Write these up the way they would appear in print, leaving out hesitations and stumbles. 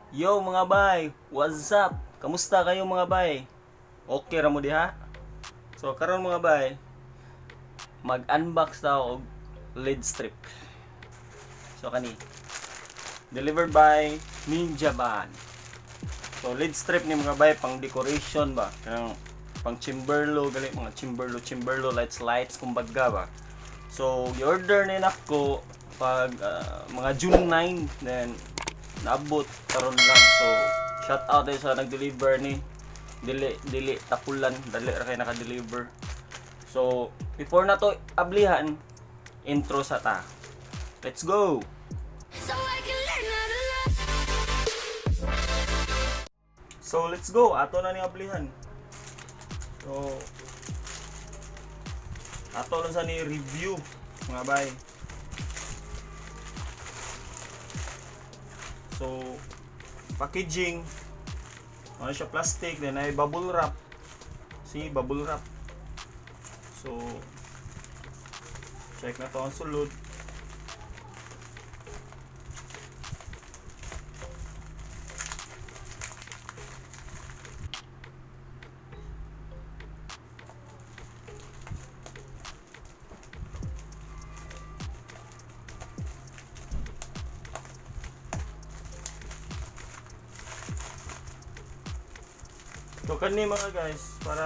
Yo mga bay, what's up? Kamusta kayo mga bay? Okay ra mo diha? So karon mga bay, mag-unbox ta og LED strip. So kani delivered by Ninja Van. So LED strip ni mga bay, pang decoration ba? Kanang pang chimberlo gali, mga chimberlo chimberlo, lights lights kumbaga ba. So gi-order ni nako pag mga June 9, then naabot karon lang. So shout out tayo sa nag-deliver ni, dili dili tapulan, dali ra kay naka-deliver. So before na to ablihan, intro sa ta. Let's go. So I can learn how to love. So let's go, ato na ni ablihan. So ato lang sa ni review mga bay. So packaging ano siya, plastic, then ay bubble wrap. See, bubble wrap. So check na to ang sulod. So kani mga guys, para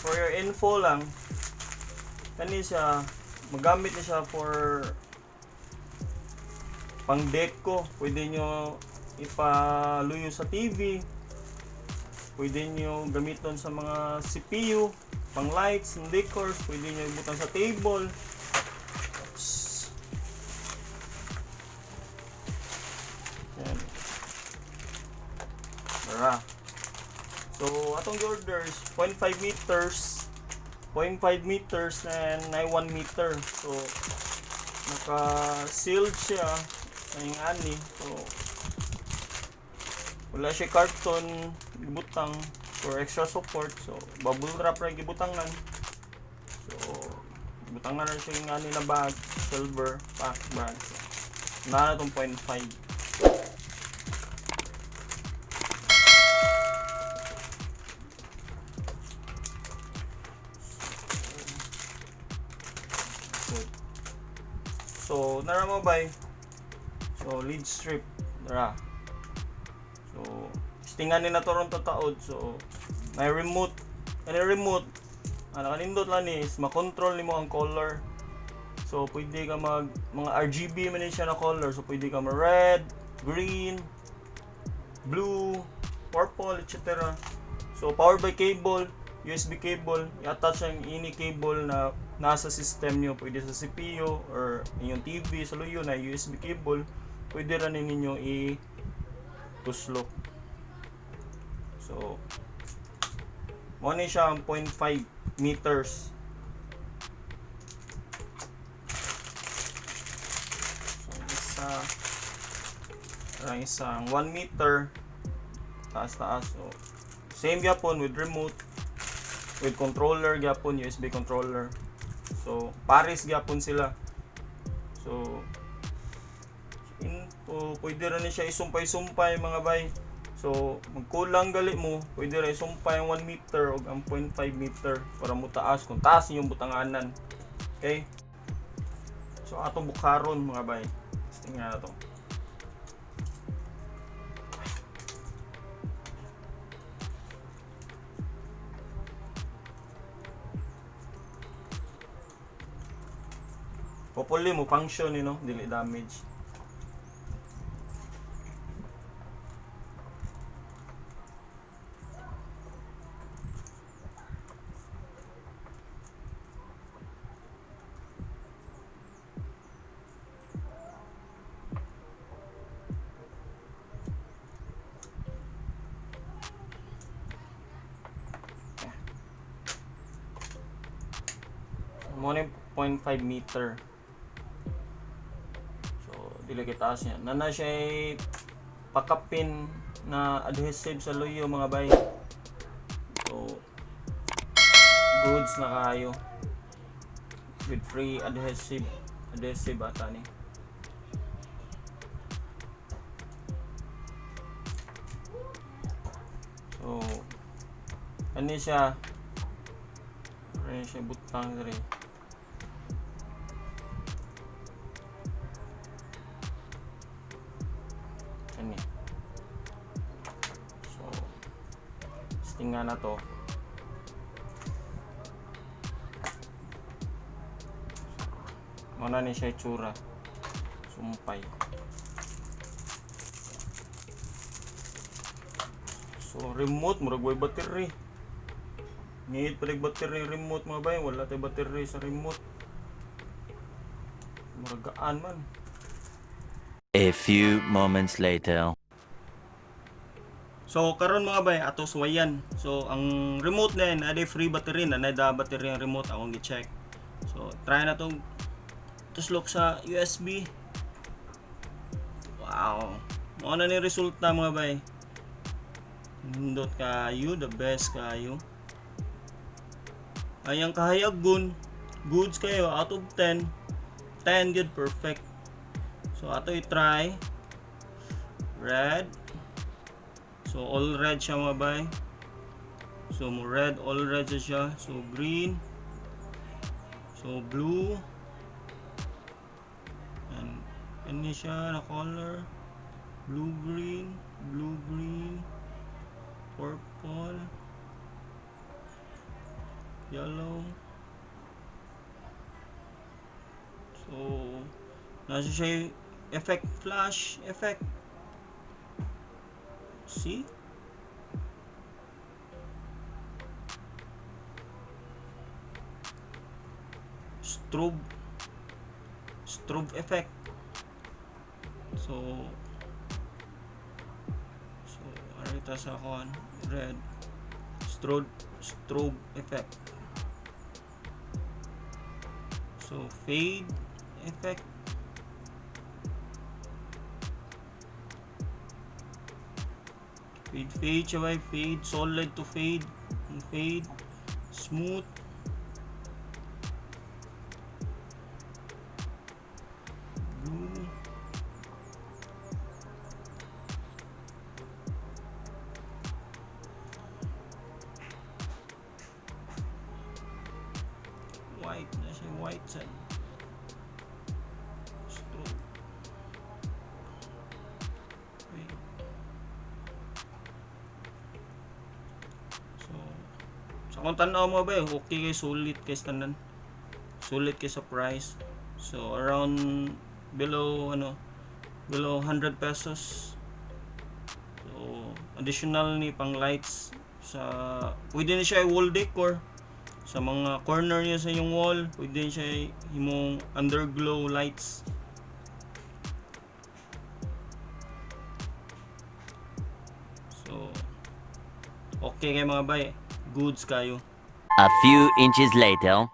for your info lang, kani siya magamit ni siya for pang deco. Pwede nyo ipaluyo sa TV. Pwede nyo gamiton sa mga CPU, pang lights and decors. Pwede nyo ibutang sa table. Oops. Yan. Tara. So, atong orders, 0.5 meters, 0.5 meters and 1 meter. So, naka-sealed siya ng ani. So, wala siya karton gibutang for extra support. So, bubble wrap ra gibutangan. So, gibutangan na siya yung ani na bag, silver pack bag. So, na itong 0.5. Good. So, nara mo bay. So, lead strip. Nara. So, tingan ni na to ron tataod. So, may remote. Ano remote? Ano kanindot lang ni is makontrol nimo ang color. So, pwede ka mag mga RGB man ni siya na color. So, pwede ka mag red, green, blue, purple, etc. So, powered by cable, USB cable, i-attach ang ini cable na nasa system nyo. Pwede sa CPU or inyong TV, sa luyo na USB cable, pwede rin ninyo i-tuslok. So, mo ni siya ang 0.5 meters. So, isa, parang isang 1 meter, taas taas. So same gyapon with remote, with controller gyapon, USB controller. So pares gyapon sila. So info, pwede rin siya isumpay-sumpay mga bay. So magkulang gali mo, pwede rin isumpay ang 1 meter o ang 0.5 meter para mo taas kung taas inyong butanganan. Okay? So atong bukaron mga bay. Tingnan na to. Hopefully mo function ni no, dili damage. Mo ni 0.5 meter. So, dili kay taas niya. Nana siya ay pakapin na adhesive sa luyo mga bay. So, goods na kayo. With free adhesive. Adhesive ata ni. So ani siya, ano siya butang diri. Ani. So testingan na to. Mao na ni siya itsura. Sumpay. So remote, murag way battery. Ngit palig battery remote, mga bay, wala tay battery sa remote. Murag gaan man. A few moments later. So karon, mga bay, ato suwayan. So ang remote na yun, ade free battery na da battery ang remote akong gi-check. So try na tong tuslok sa USB. Wow. Mao na ni resulta, mga bay. Nindot kayo, the best kayo. Ay, ang kahayagon, goods kayo, out of 10. 10 good, perfect. So ato i-try. Red. So all red siya, mga bay. So mo red, all red siya. So green. So blue. And kani siya na color. Blue green, blue green, purple, yellow. So nasa siya yung effect, flash effect. See? Strobe effect. So arita sa kon red, strobe effect. So fade effect. Fade, fade siya ba? Fade, solid to fade. Fade, smooth. Blue. White na siya, white sad. Strobe. Wait. So, sa akong tanaw, mo ba, okay kay sulit kay tanan. Sulit kay sa price. So, around below ano, below 100 pesos. So, additional ni pang lights sa, pwede ni siya i-wall decor sa mga corner niya sa inyong wall, pwede ni siya himong underglow lights. So okay kay, mga bay, goods kayo. A few inches later.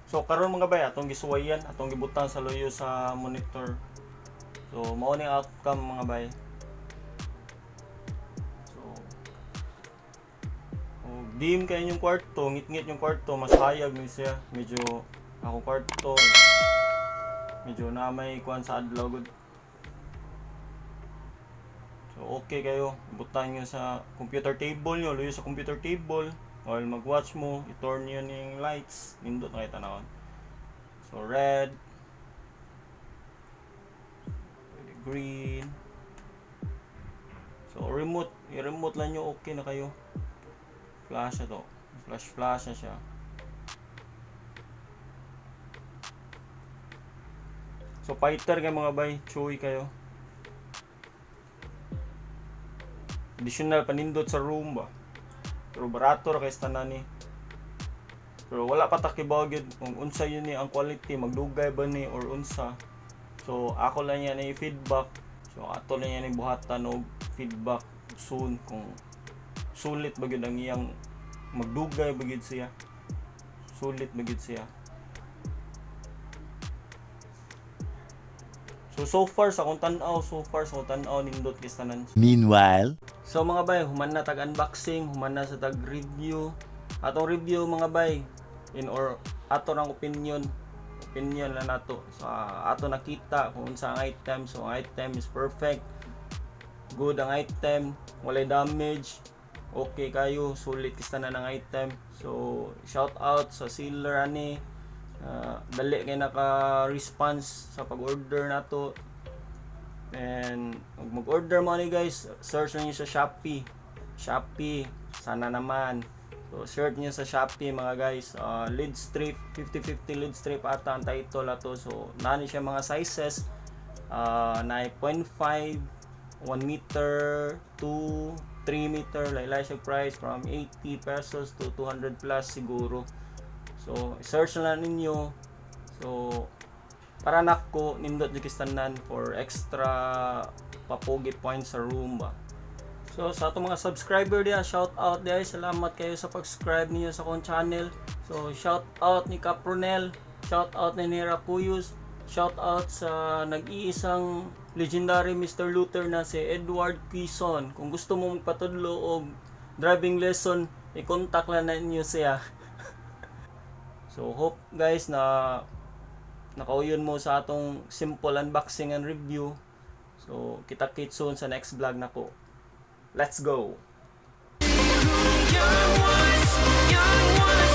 So karon, mga bay, atong gisuwayan, atong gibutang sa luyo sa monitor. So mao ni outcome, mga bay. So og dim kay inyong kwarto, ngit-ngit yung kwarto, mas hayag ni siya. Medyo ako kwarto medyo na may kuan sa adlaw gud. So okay kayo, butang nyo sa computer table nyo, luyo sa computer table while mag-watch mo, i-turn nyo yung lights, nindot na kayo tanawon. So red, green. So remote, i-remote lang nyo, okay na kayo. Flash na to. Flash flash na siya. So fighter kayo, mga bay, chewy kayo. Additional panindot sa room ba. Pero barato ra kay sa tanan ni. Pero wala pa ta kibaw gyud kung unsa yun ni ang quality, magdugay ba ni or unsa. So ako lang yan ay feedback. So ato lang yan ay buhatan og feedback soon kung sulit ba gyud ang iyang, magdugay ba gyud siya. Sulit ba gyud siya. So so far sa akong tan-aw, so far sa akong tan-aw, nindot kay sa tanan. Meanwhile. So mga bay, human na tag unboxing, human na sa tag review. Atong review, mga bay, in or ato ng opinion, opinion lang nato sa ato nakita kung unsa ang item. So ang item is perfect. Good ang item, walay damage. Okay kayo, sulit kista na ng item. So shout out sa seller ani. Dali kay naka-response sa pag-order nato. And mag-order mo ani guys, search niyo sa Shopee. Shopee, sana naman. So search niyo sa Shopee, mga guys. Lead strip 50-50 lead strip ata ang title ato. So nani siya mga sizes. 9.5, 1 meter, 2, 3 meter, lahi siya price from 80 pesos to 200 plus siguro. So search na lang ninyo. So para nako, nindot jud tanan for extra papogi points sa room ba. So sa atong mga subscriber diha, shout out diha. Salamat kayo sa pag-subscribe niyo sa akong channel. So shout out ni Capronel, shout out ni Nera Cuyos, shout out sa nag-iisang legendary Mr. Luther na si Edward Quizon. Kung gusto mo magpatudlo og driving lesson, i-contact lang na ninyo siya. So hope guys na nakauyon mo sa atong simple unboxing and review. So kita kits soon sa next vlog nako. Let's go! Young ones, young ones.